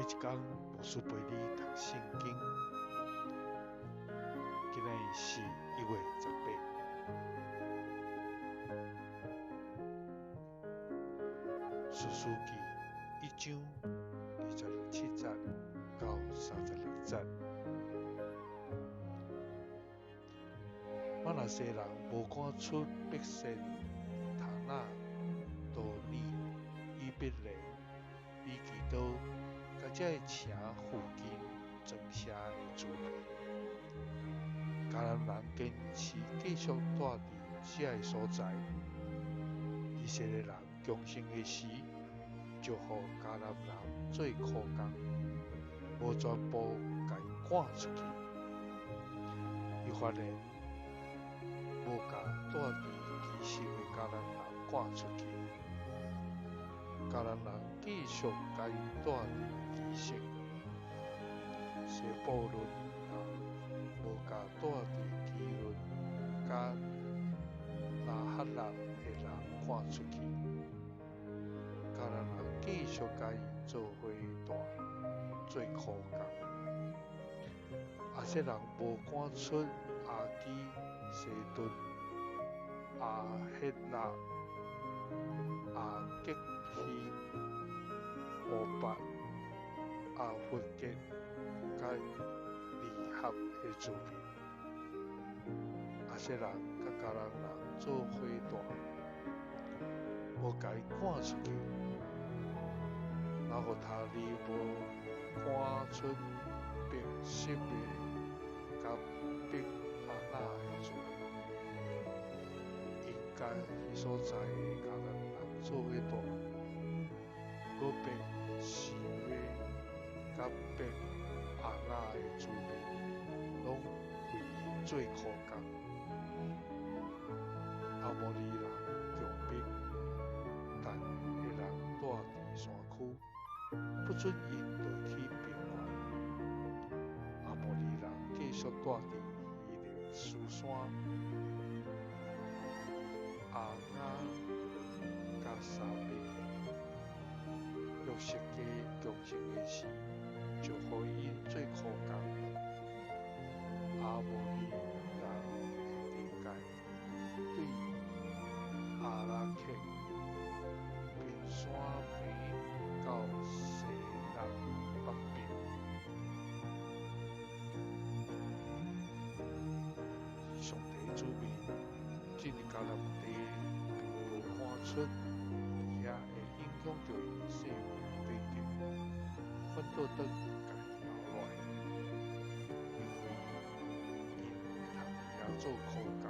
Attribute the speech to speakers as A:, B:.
A: 一工，牧師陪你讀聖經。今仔日是1月18。士師記1章27節到36節。瑪拿西人無趕出伯善、塔納、多爾、以比蓮、米吉多，佮這个城附近全城的居民。迦南人堅持繼續蹛佇這个所在。以色列人強盛的時，就予迦南人做苦工，無全部共𪜶趕出去。伊發現無共蹛佇基述的迦南人趕出去，迦南人繼續共𪜶蹛佇基述。西布倫人無共蹛佇基倫佮拿哈蘭的人趕出去，迦南人繼續共𪜶做伙蹛，做苦工。亞設人無趕出亞基、西頓、亞希臘、亞結希、烏拔、亞弗結佮利合的居民。亞設人佮迦南人做伙蹛，無共𪜶趕出去。拿弗他利無趕出伯示麥佮伯亞拿的居民，𪜶佮彼所在的迦南人做伙蹛。毋過伯示麥佮伯亞拿的居民，攏為𪜶做苦工。亞摩利人強迫但的人蹛佇山區，不准𪜶落去平原。亞摩利人繼續蹛佇希勒斯山、亞雅佮沙密。約瑟家強盛的時，就予𪜶做苦工。亞摩利人的地界，對亞拉客平山邊到西勒北邊。上帝子民進入迦南地，並無趕出佇遐會影響著𪜶性命短短，反倒轉共𪜶留落來，因為𪜶會通佇遐做苦工。